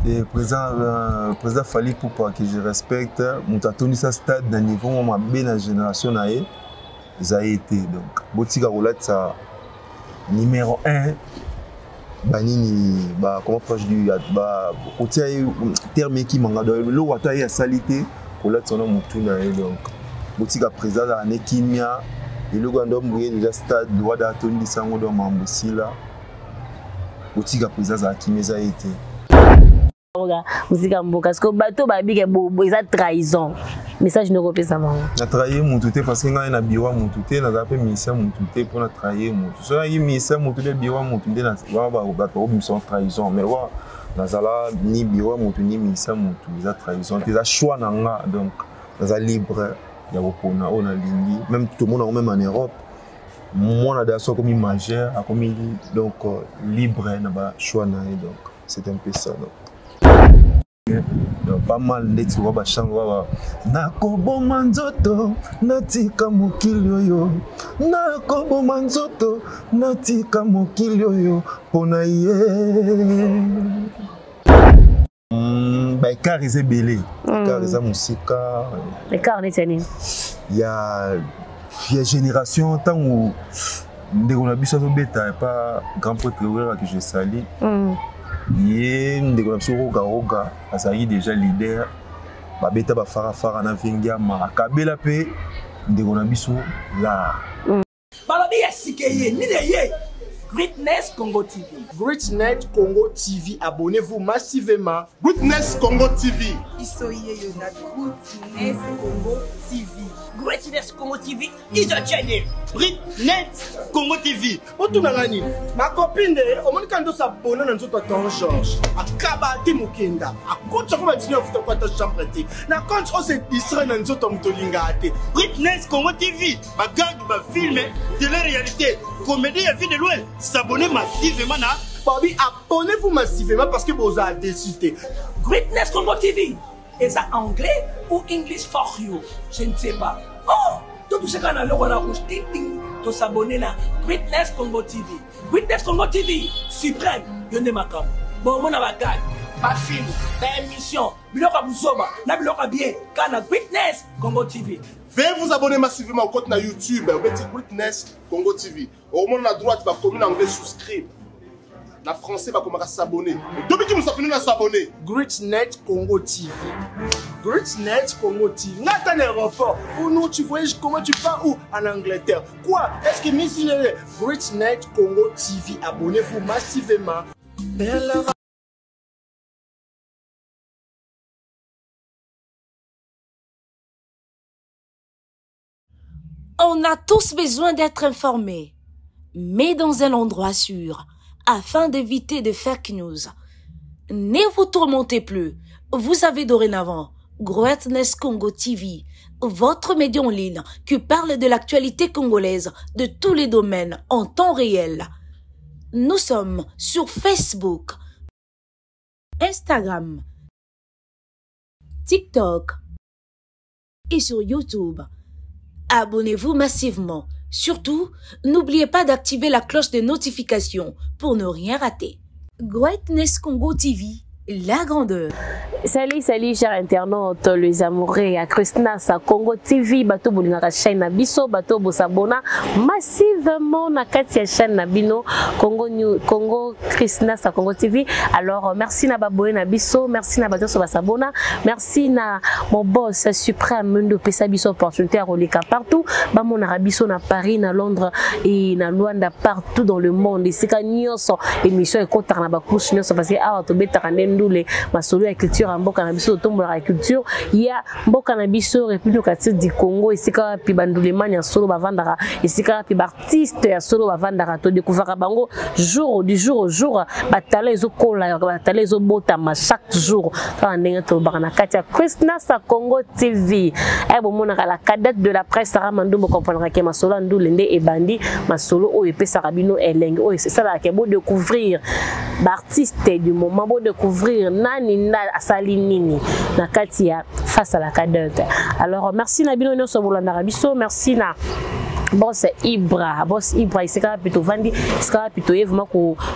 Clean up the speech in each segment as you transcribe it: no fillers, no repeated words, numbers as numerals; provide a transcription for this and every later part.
Et président, président Fally Ipupa que je respecte, moto atondisa stade na niveau mwa mabe na génération na ye eza ye te. Donc botika kolatisa numéro 1 banini ba, comment proche du ba kotia ye terme ekimanga. Donc eloko ata ye asali te, kolatisa na motu na ye. Donc botika président azala ne kimia. Eloko ya ndombo ye déjà stade wada atondisa yango, donc mambo esila. Botika président azala kimia, eza ye te. Mosika mboka siko bato babike eza trahison. Message noko opesa bango? Na trahir mutu te, parce que ngai na bureau ya mutu te, nazala mpe ministère mutu te mpo na trahir mutu. So nayaki ministère mutu mpe bureau ya mutu nde wana bato bakobimisa trahison. Mais wa nazala ni bureau ya mutu ni ministère mutu, eza trahison te, eza choix na nga. Donc naza libre ya kopona oyo nalingi. Même tomona yango même en Europe, mwana da so akomi majeur, akomi donc libre na bachoix na ye. Donc c'est un peu ça. Donc pas mal ndeti wa bachango wa nakoboma nzoto, natika mokili oyo, nakoboma nzoto, natika mokili oyo mpo na ye. Baécart eza ebele, écart eza mosika. Écart neti ya nini? Ya génération. Ntango ndeko na biso azobeta epa grand prêtre Wera que je sali, ye ndeko na biso Roga Roga azalaki déjà leader, babeta bafarafara na Vengiama, akabela mpe ndeko na biso la. Balobi ya sike ye nini ye Greatness Congo TV. Greatnet Congo TV, abonnez-vous massivement. Greatness Congo TV. Biso ye yo na Greatness Congo TV. Greatness Congo TV is a channel. Greatnet Congo TV. Otunanga nini makopine? Omoni kaka ndoso abona na nzoto ya ton George, akaba te, mokenda akotisa ko batini afuta ko ata chambre te na compte ose distrait na nzoto ya moto olingaka te. Greatness Congo TV, bagag, bafilm, télé-réalité, comédie ya vie de loin. S'abonner massivement na Babi, abonnez-vous massivement parce que bozala déçu te. Greatness Congo TV eza anglais ou English for you, je ne sais pas. Oh, totouche kaka na loko na rouge ting ting, tosabone na Greatness Congo TV. Greatness Congo TV suprême, yo nde makambo. Bomona bagag, bafilm, baémission, biloko ya buzoba na biloko ya bien kaka na Greatness Congo TV. Veuillez vous abonner massivement au compte na YouTube obeti Greatness Congo TV. Omona na droite bakomi na anglais souscribe, na français bakomaka s'abonner. Tobiki mosapino na s'abonner. Greatnet Congo TV. Greatnet Congo TV. Nga ata na aéroport. Ou nous, tu voyages comment? Tu pars où? En Angleterre. Quoi? Est-ce que Miss Greatnet Congo TV, abonnez-vous massivement. On a tous besoin d'être informés, mais dans un endroit sûr, afin d'éviter de fake news. Ne vous tourmentez plus. Vous avez dorénavant Greatness Congo TV, votre média en ligne qui parle de l'actualité congolaise de tous les domaines en temps réel. Nous sommes sur Facebook, Instagram, TikTok et sur YouTube. Abonnez-vous massivement. Surtout, n'oubliez pas d'activer la cloche de notification pour ne rien rater. Greatness Congo TV, la grandeur. Salut, salut, chers internautes, les amoureux ya Christnas Congo TV, bato bolingaka chaîne na biso, bato bosabona massivement na kati ya chaîne na bino, Congo New, Congo Christnas Congo TV. Alors, merci na baboye na biso, merci na bato so basabona, merci na mon boss suprême Mundo pesa biso opportunité ya koleka partout, bamonaka biso na Paris, na Londres et na Luanda, partout dans le monde. Esika nyonso émission ekotaka na bacouche nyonso parce que awa tobetaka nde ndule, masolo ya culture ya mboka na biso, totombolaka culture ya mboka na biso, République démocratique du Congo, esika wapi bandulemani ya solo bavandaka, esika wapi baartiste ya solo bavandaka. Todécouvraka bango jour du jour au jour, batalent ezokola, batalent ezobotama chaque jour, kaka ndenge tolobaka na kati ya Christnas Congo TV. Ay bomonaka la cadette de la presse Sara Mandumbo, comprendra ke masolo ya ndule nde ebandi, masolo oyo epesaka bino elenge, oyo esalaka ke bodécouvrir baartiste du moment, bodécouvrir nani na asali nini na kati ya Face à la cadette. Alors merci na bino nyonso bolandaka biso, merci na Boss Ibra, Boss Ibra esika wapi tovandi, esika wapi toye vraiment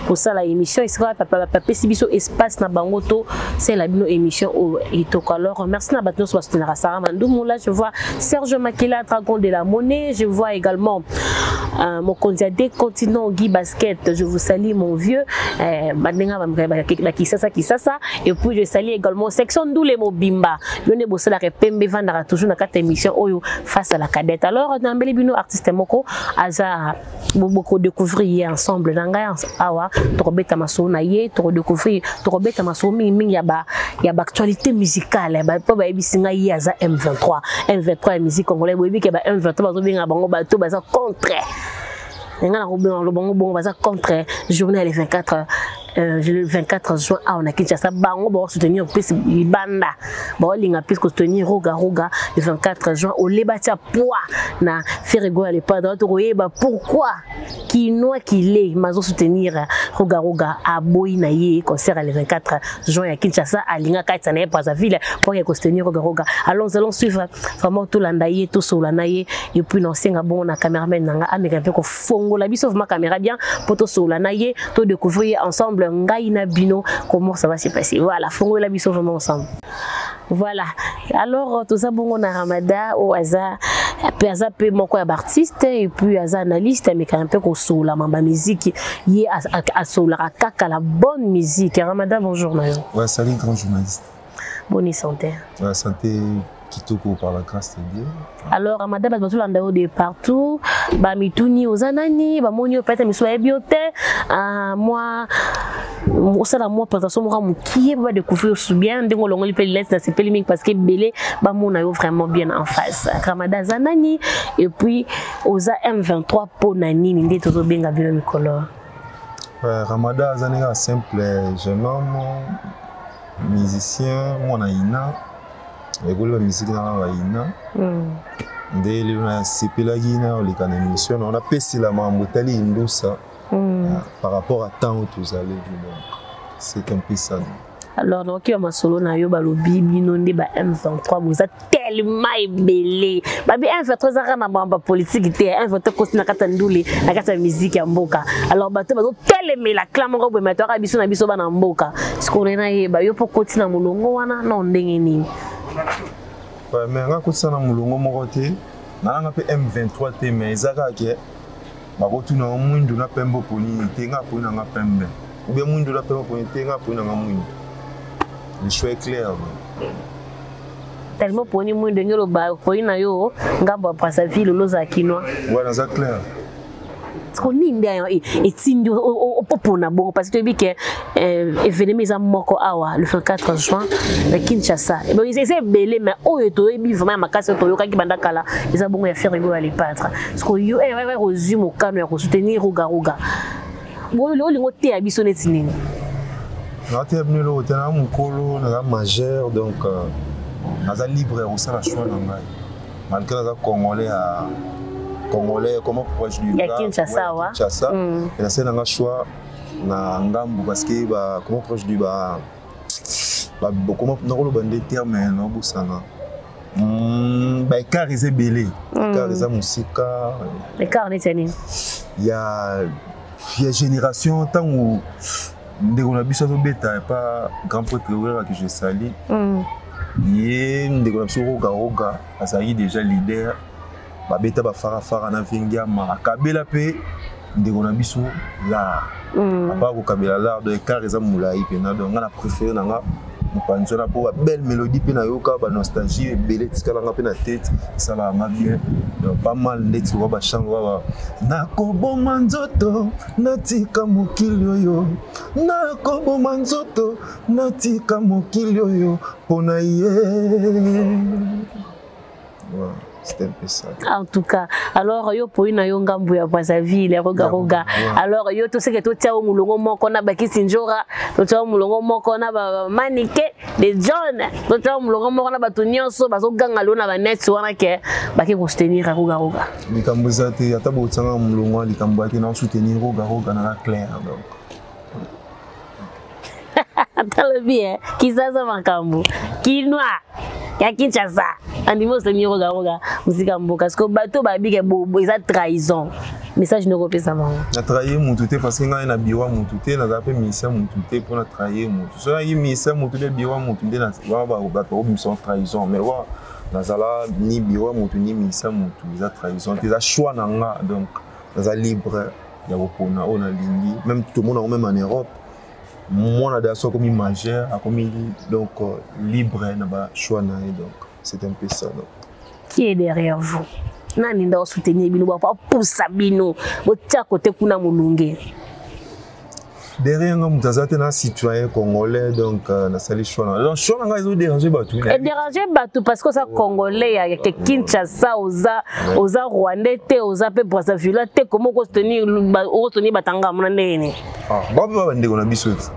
kosala émission, esika wapi bapesi biso espace na bango tosala bino émission oyo etoko. Alors merci na bato nyonso basoutenaka Sarah Mandumu. Là je vois Serge Makela, Dragon de la Monnaie, je vois également mokonzi ya deux continents Guy Basket, je vous salue mon vieux, bandenga bakisasa kisasa, et puis je salue également section Ndule Mobimba, yo nde bosalaka pembe vandaka toujours na kati ya émission oyo face à la cadette. Alors nambeli bino artiste moko aza boko découvrir ye ensemble na ngai awa, tokobeta masolo na ye, tokodécouvrir, tokobeta masolo mingimingi ya ba ya baactualité musicale mpo bayebisi ngai ye aza M23, M23 ya musique congolais. Boyebi ke ba M23 bazobenga bango bato baza contre ngai na kobenga bango bongo, baza contre journée ya le 24, le 24 juin awa na Kinshasa. Bango bakosoutenir plus libanda, baolinga plus kosoutenir Roga Roga le 24 juin ole batia poids na Ferre Gola le Padre. Tokoyeba pourquoi kinois qu'il est mazo soutenir Roga Roga, aboyi na ye concert le 24 juin ya Kinshasa, alinga kati na ye Brazzaville pour ye kosoutenir Roga Roga. Allons, allons suivre vraiment, tolanda ye, tosolola na ye, et puis nasenga bongo na cameraman nanga ameka mpe kofongola biso vraiment caméra bien po tosolola na ye, todécouvrir ensemble ngai na bino comment ça va se passer. Voilà, fongola biso vraiment ensemble. Voilà, alors toza bongo na Ramada oyo aza mpe, aza mpe moko ya baartiste et puis aza analyste, amekaka mpe kosolola mamba musique, ye asololaka kaka la bonne musique. Ramada, bonjour na yo. Ouais, salut grand journaliste. Bonne santé? Ouais, santé kitoko par la grâce de Dieu. Alors Ramada, bato bazolanda yo de partout, bamituni oza nani, bamoni yo peut-être miso bayebi yo te. Mwa osala mwa présentation moko mokie po badécouvrir osu bien ndenge olongoli mpe lunette. Nasepeli mingi parce que ebele bamona yo vraiment bien en face. Ramada aza nani et puis oza M23 mpo na nini nde tozobenga bino mikolo? Ouais, Ramada aza ndenge simple jeune homme musicien, mwana ina ekoli bamusike nanga baina nde lelo nasepelaki na oleka na émission na napesela makambo etali indusa par rapport à temps oyo tozali. Donc c'est un peu ça. Alors nakoki ba masolo na yo, balobi bino nde ba M23 boza tellement ebele. Babi M23 ezaka na makambo ya politike te, M23 kosi na kati ya ndule, na kati ya musique ya mboka. Alors bato bazotelemela clan moko boye, matwaka biso na biso bana mboka. Sikoyo nayeba yo mpo koti na molongo wana na ndenge nini? Ouais, mais nga kotisa na molongo moko te, nalanga mpe M23 te, mais eza kaka ke bakotuna yo mwindu na pembe oponi te, nga aponi nanga pembe, ou bien mwindu na pembe oponi te, nga aponi nanga mwindu. Le choix est clair. Tellement poni mwindu, ndenge oloba poni na yo ngambo ya Brazzaville, olozala kinois. Ouais, naza clair. Siko nini nde etindi opopona bongo? Parce que toyebi ke événement eza moko awa le 24 juin na Kinshasa. Eza ebele, mais oyo toyebi vraiment ya makasi oyo toyokaki banda kala eza bongo ya Ferre Gola le Padre. Siko yo ozwi mokano ya kosoutenir Roga Roga, olingo oteya biso neti nini? Nateya bino eloko te, naza mokolo, naza majeur, donc naza libre ya kosala choix na ngai malgré naza congolais ya congolais, comment pourrais-je dire? Ya Kinshasa wa. Kinshasa. Et nasali nanga choix na ngambu parce que ba, comment pourrais-je dire, ba comment nakoloba nde terme naobosana, baécart eza ebele, écart eza mosika. Écart neti ya nini? Ya génération. Ntango ndeko na biso azobeta epa grand prêtre Wera que je sali, ye ndeko na biso Roga Roga azalaki déjà leader, babeta bafarafara na Vingiama, akabela mpe ndeko na biso l'art, apart kokabela l'art. Donc écart eza molai mpena. Donc nga na préféré na nga mopanzi wana mpo babelle mélodie mpe nayoka, banostalgie ebele etikalanga mpe na tete, esalaka nga bien. Donc pas mal ndeti wa bachange wa nakoboma nzoto natika mokili oyo, nakoboma nzoto natika mokili oyo mpo na ye. Ouais, c'était un peu ça. En tout cas, alors yo poi na yo ngambu ya Brazzaville, ya Roga Roga. Alors yo toseke totia yo mulongo moko na bakisi njora, totia yo mulongo moko na ba Manike de John, totia yo mulongo moko na bato nyonso bazoganga lelo na banet wana ke bake kosoutenir Roga Roga? Likambo eza te, ata botianga molongo ya likambo ya te, na soutenir Roga Roga, nanga clair donc. Talobi kisasa makambo kinois ya Kinshasa. Andimi osoutenir Roga Roga mosika mboka. Siko bato babike eza trahison. Message noko opesa bango. Na trahir mutu te parce que ngai na bureau ya mutu te, nazala mpe ministère mutu te mpo na trahir mutu. Soki nayaki ministère mutu mpe bureau ya mutu nde wana bato bakobimisa trahison, mais wa nazala ni bureau ya mutu ni ministère mutu, eza trahison te, eza choix na nga. Donc naza libre ya kopona oyo nalingi. Même tomona yango même en Europe, mwana da so akomi majeur, akomi donc libre na ba choix na ye. Donc c'est un peu ça. Donc qui est derrière vous? Nani nda osoutenir bino, bapusa bino botia kote kuna molunge? Derrière nga moto aza te, na citoyen congolais. Donc nasali choix na, donc choix na ngai ezodérange bato. Edérange bato parce que oza congolais ya ke Kinshasa, oza rwandais te, oza mpe Brazzaville te. Komo okosoutenir batanga mona ndenge nini? Bango mpe ba bandeko na biso te.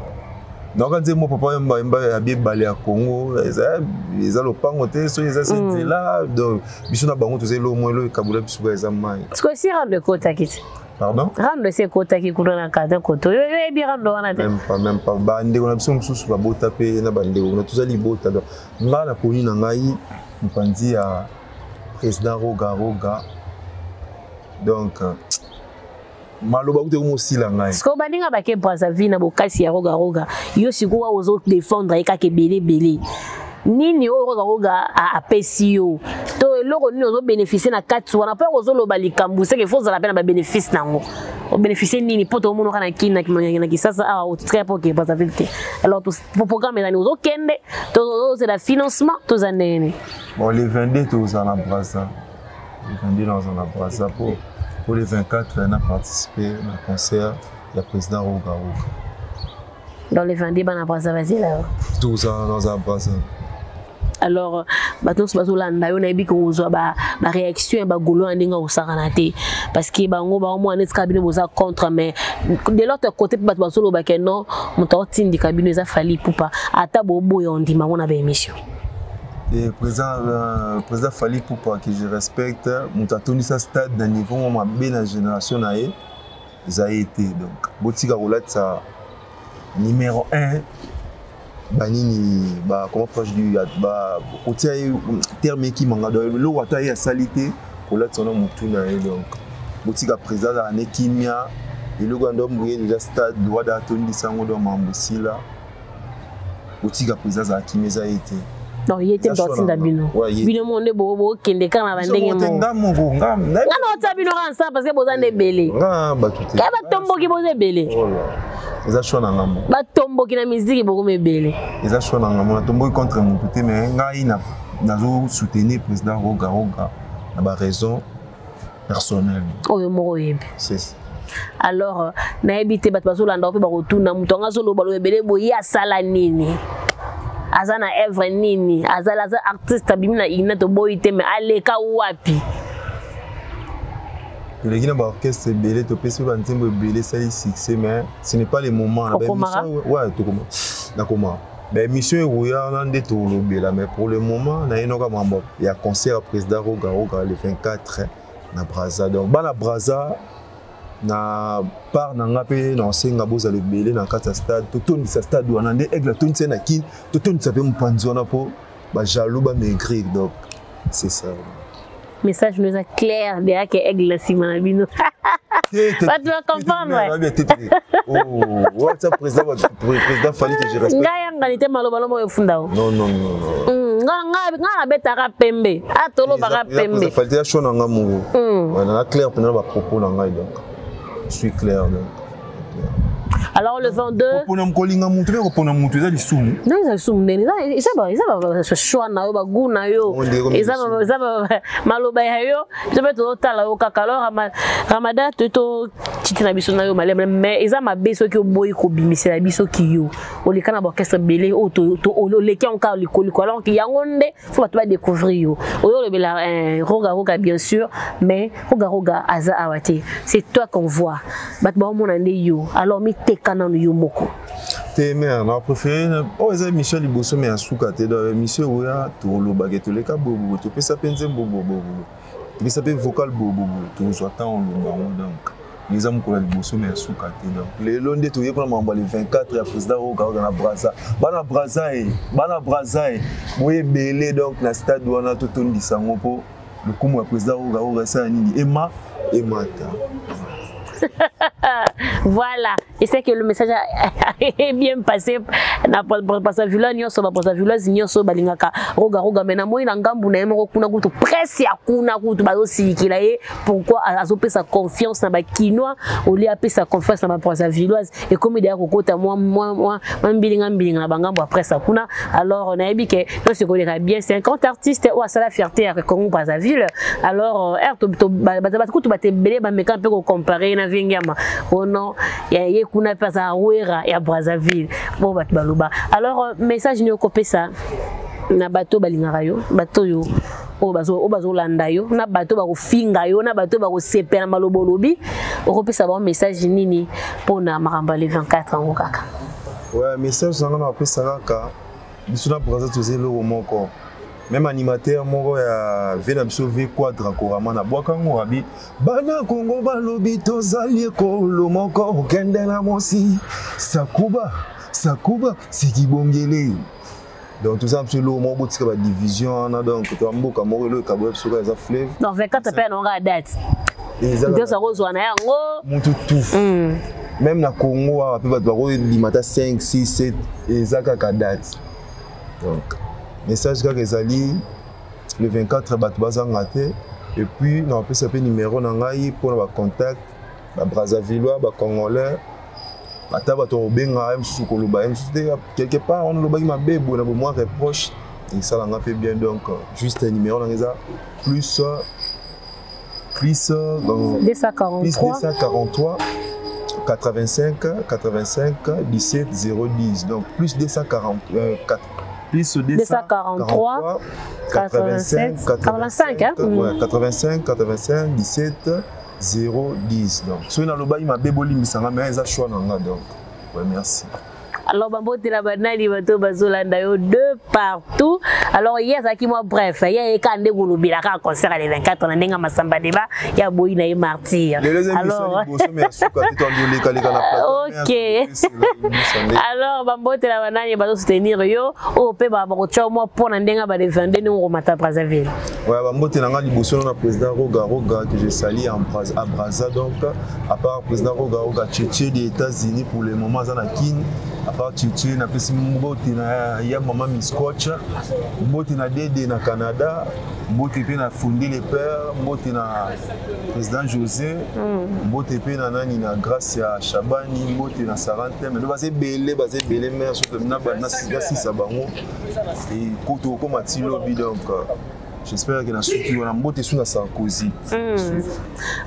Naoka nzembo Papa Yemba, yemba ya biebale ya Congo, eza lopango te, soki eza se nzela. Donc biso na bango toza elo mo, elo ekabula biso kaka eza mai. Sikoyo si rando ekotaki te? Pardon? Rando esi ekotaki kuna na kata koto, oyebi rando wana te? Même pas, même pas. Bandeko na biso mosusu babota mpe na bandeko kuna, toza libota. Donc ngai naponi na ngai mopanzi ya président Roga Roga. Donc maloba kuta komosila ngai. Sikoyo baninga bake Brazzaville na bokasi ya Roga Roga, yo sikoyo ozodéfendre ye kaka ebele ebele. Nini oyo Roga Roga apesi yo to eloko nini ozobénéficie na kati wana mpo ozoloba likambo? Seke fo ozala mpe na babénéfice nango. Obénéficie nini mpo tomonaka na Kini, na Kisasa awa, otika mpo oke Brazzaville te? Alors programme ezani? Ozokende, tozozela financement, toza ndenge? Bon, le 22 tozala na Braza. Le 22 nazala na Braza po le 24 na participer na concert ya président Roga Roga. Dans le 22, bana Braza bazela? Tozala, nazala Braza. Alors bato nyonso bazolanda yo, nayebi kozwa baréaction ya bagolo ya ndenge akosakana te, parce que bango baomona neti kaka bino boza contre, mais de l'autre côté mpe bato bazoloba ke non, moto aotindika bino eza Fally Ipupa. Ata boboya ondima ngo na baémission. Et président Fally Ipupa que je respecte, moto atondisa stade na niveau mwa mabe na génération na ye, eza ye te. Donc botika kolatisa numéro 1 banini ba, comment proche du ba, kotia ye terme ekimanga. Donc eloko ata ye asali te, kolatisa wana motu na ye. Donc botika président azala ne kimia. Eloko ya ndo ye déjà stade wada atondisa yango, donc mambo esila. Botika président azala kimia, eza ye te. Donc ye te moto atinda bino? Bino mo nde bokende kaka na bandenge moko? Nga moko. Nga na otia bino kaka ensemble parce que boza nde ebele. Nga bato te. Ke batomboki boza ebele. Eza choix na nga moko. Batomboki na miziki bokoma ebele. Eza choix na nga moko. Natomboki contre motu te, mais ngai nazo soutenir président Roga Roga na baraison personnelle. Oyo moko oyebi. C'est ça. Alors nayebi te, bato bazolanda mpe bakotuna: moto anga azoloba loba ebele boye, asala nini? Aza na œuvre nini? Azala, aza artiste, abimi na ina, toboyi te, mais aleka wapi? Toleki na baorchestre ebele, topesi mpe banzembo ebele, esali succès, mais ce n'est pas le moment. Okomaka? Ouais, tokoma, nakoma baémission ekoya wana nde tolobela, mais pour le moment nayenoka makambo ya concert ya président Roga Roga le 24 na Braza. Donc bana Braza, na part na nga mpe na osenga bozala ebele na kati ya stade, totondisa stade wana nde Aigle atondisa na Kini, totondisa mpe mopanzi wana mpo bajaloux bamaigrir. Donc c'est ça. Message no eza clair deya ke Aigle na nsima na bino, bato bacomprendre. Président Fally que je respecte. Ngai yangani te, maloba lomo efunda o. Non, non, non. Ngai nabetaka pembe, atolobaka pembe. Fally te, ya choix na nga moko, na clair mpena na bapropos na ngai. Donc je suis clair, donc. Alors le 22. Kopona kolinga mutu mpe kopona mutu eza lisumu? Non, eza lisumu ndeni? Eza choix na yo, bagoût na yo, eza maloba ya yo, biso mpe tozotala yo kaka. Alors Ramada, totiti na biso na yo maleme, mais eza mabe soki oboyi kobimisela biso ki yo oleka na baorchestre ebele oyo, oleki yango kaka likoliko. Alors yango nde fo bato badécouvrir yo. Oyo olobela Roga Roga, bien sûr, mais Roga Roga aza awa te, c'est toi qu'on voit, bato baomona nde yo. Alors miteka nanu yo moko. Te, mais na préféré oyo eza émission ya liboso, mais ya suka te. Donc émission oya tolobaka, toleka bobobo, topesa mpe nzembo bobobo, topesa mpe vocal bobobo, tozwa ntango oloba yango. Donc Mais eza mokolo ya liboso mais ya suka te. Donc lelo nde toye mpona makambo ya le 24 ya président Roga Roga na Brazza. Bana Brazza e, bana Brazza e, boye ebele donc na stade wana totondisa yango mpo lokumu ya président Roga Roga esala nini ema emata. Voilà, et c'est que le message est bien passé na Brazzaville nyonso, ba Brazzavilloise nyonso balingaka Roga Roga. Mais na moi na ngambu na ye moko kuna kutu presse ya kuna kutu bazosilikela ye pourquoi azopesa confiance na bakinois au lieu apesa confiance na ba Brazzavilloise. Ekomi deya kokota mwa mbilinga mbilinga na bangambo ya presse kuna. Alors nayebi ke nyonso ekoleka bien. 50 artistes oyo asala fierté ya Congo Brazzaville. Alors bato kutu bato ebele bameka mpe kocompare na Vingiama ono ya ye kuna mpe aza Wera ya Brazzaville bo bato baloba. Alors message nini okopesa na bato balingaka yo, bato oyo oyo bazolanda yo, na bato bakofinga yo, na bato bakosepela maloba olobi, okopesa bango message nini mpona makambo ya le 24 yango kaka? Ouais, message nanga na bapesa kaka, biso na Braza toza eloko moko. Même animateur moko ya ve na biso v quadra korama na bwaka yango abi bana Kongo balobi tozali ekolo moko, okende na mosi sakuba sakuba sikibongele. Donc toza biso eloko moko, botika badivision wana. Donc toza mboka moko, eloko ekaboya biso kaka eza fleuve. Donc 24 mpe nango date nyonso akozwa na yango. Mutu tout, même na Congo awa mpe bato bakodima ata 5 6 7, eza kaka date. Donc message kaka ezali le 24 bato bazanga te. Et puis napesa mpe numéro na ngai mpona bacontact, babrazzavillois, bacongolais, ata bato kobenga ye mosusu, koloba ye mosusu te quelque part wana olobaki mabe boye na bomwa reproche, esalanga mpe bien. Donc juste numéro nanga eza plus 243, plus 243 85 85 17 010. Donc plus 240 4, plus 243 85 85, hein? Ouais, 85 85 17 010. Donc soki nalobaki mabe bolimbisanga, mais eza choix na nga. Donc ouais, merci. Alors bambotela banani, bato bazolanda yo de partout? Alors ye azalaki mwa bref, ye ayeka nde kolobelaka concert ya le 24 na ndenge ya masamba deba ya boyi na ye martyr. Alors ok, alors bambotela banani bazosoutenir yo, oyo mpe bakotya mwa mpo na ndenge ya ba le 22 ndenge okomata Brazzaville? Ouais, bambote na nga liboso na président Roga Roga que je salue en Braz, à Brazza. Donc à part président Roga Roga, Tchétché des États-Unis, pour le moment aza na Kin. À part Tchétché, napesi mbote na ya mama Miscotch, mbote na Dede na Canada, mbote mpe na Fundi le Père, mbote na président José, mbote mpe na nani na Grâce ya Shabani, mbote na Saranteme. Donc baza ebele, baza ebele, mais surtout na nasisa bango ekoto okoma ti lobi. Donc j'espère que na suki wana, mbote su na Sarkozy.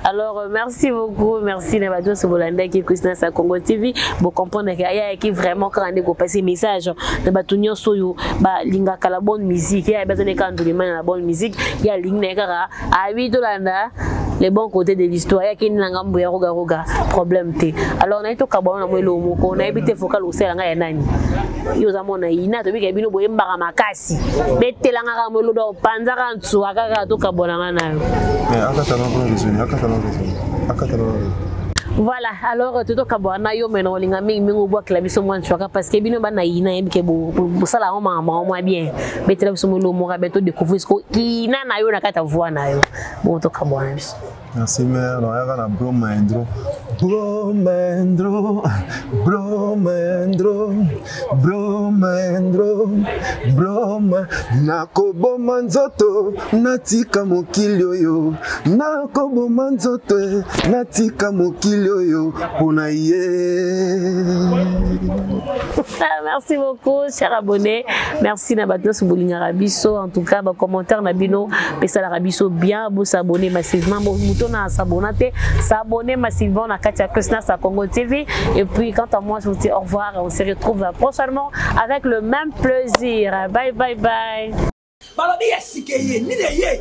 Alors merci beaucoup, merci na bato nyonso bolandaki Christina sa Congo TV. Bocomprendre ke ayaki vraiment kaka nde kopesa message na bato nyonso oyo balingaka la bonne musique. Ye ayebi aza kaka ndolema na la bonne musique, ye alingi na ye kaka abi tolanda les bons côtés de l'histoire. Yaki nini na ngambo ya Roga Roga, problème te. Alors nayebi tokabwana na mwa eloko moko, nayebi te vocal osala ngai ya nani. Yo oza mona ina tobika bino boyembaka makasi, betelanga kaka molodo opanzaka ntsuka kaka, tokabwananga na yo. Akata na raisonner, akata na raisonner, akata na. Voilà, alors totokabwana na yo, mena olinga mingi mingi obwakela biso mwa ntsuaka, parce que bino bana yina yebi ke bosala yango makambo mwa bien. Betela biso molo moko be todécouvrir siko kina na yo na kati ya voix na yo. Bon, tokabwana biso. Merci mère, nayaka na Bromendro. Bromendro, Bromendro, Bromendro, Broma. Nakoboma nzoto, natika mokili oyo. Nakoboma nzoto, natika mokili oyo mpona ye. Merci beaucoup, cher abonné. Merci na bato nyonso bolingaka biso. En tout cas, bacommentaire na bino pesalaka biso bien. Bosabonner massivement, moto na s'abonner te, s'abonner massivement na kati ya Christina sa Congo TV. Et puis quant à moi, je vous dis au revoir. On se retrouve prochainement avec le même plaisir. Bye bye bye. Balobi ya sike ye nini ye.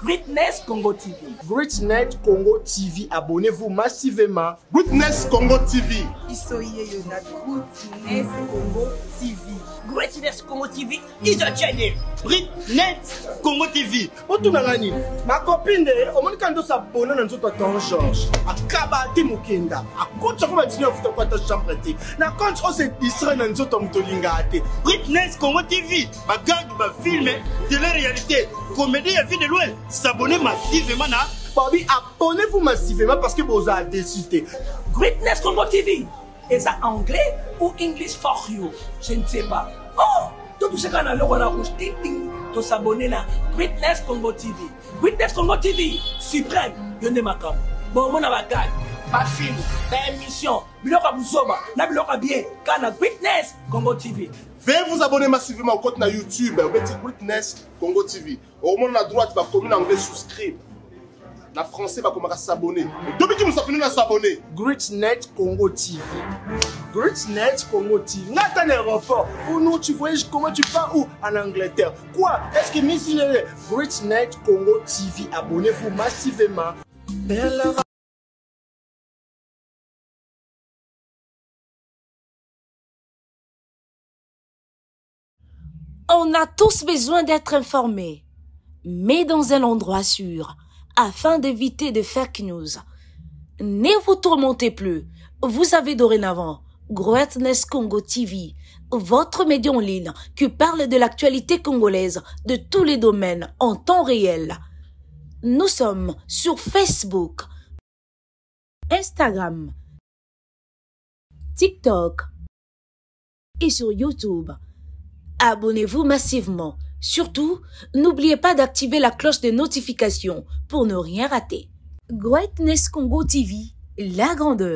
Greatness Congo TV. Greatnet Congo TV, abonnez-vous massivement. Greatness Congo TV. Biso yeyo na Greatness Congo TV. Greatness Congo TV is a channel. Greatness Congo TV. Otuna nini? Ma copine de omoni kando s'abonner na nzoto ton Georges. Akaba te mokenda. Akotsa ko batini afuta kwa ta chambre te. Na compte o se distrait na nzoto motolinga te. Greatness Congo TV. Ba gag, ba film, télé-réalité, comédie ya vie de loin. S'abonner massivement na Bobby, abonnez-vous massivement parce que vous avez décidé. Greatness Congo TV. Eza anglais ou English for you? Je ne sais pas. Oh, totouche kaka na eloko wana rouge ting ting, tosabone na Greatness Congo TV. Greatness Congo TV suprême, yo nde makambo. Bomona ba gag, ba film, ba émission, biloko ya buzoba na biloko ya bien kaka na Greatness Congo TV. Veuillez vous abonner massivement au compte na YouTube, obeti Greatness Congo TV. Okomona na droite bakomi na anglais souscribe. Na français bakomaka s'abonner. Dobiki mosapi na s'abonner. Greatnet Congo TV. Greatnet Congo TV. Nga na aéroport. Ou non, tu voyages comment tu pars où? En Angleterre. Quoi? Est-ce que Miss Greatnet Congo TV. Abonnez-vous massivement. On a tous besoin d'être informés, mais dans un endroit sûr, afin d'éviter de fake news. Ne vous tourmentez plus. Vous avez dorénavant Greatness Congo TV, votre média en ligne qui parle de l'actualité congolaise de tous les domaines en temps réel. Nous sommes sur Facebook, Instagram, TikTok et sur YouTube. Abonnez-vous massivement. Surtout, n'oubliez pas d'activer la cloche de notification pour ne rien rater. Greatness Congo TV, la grandeur.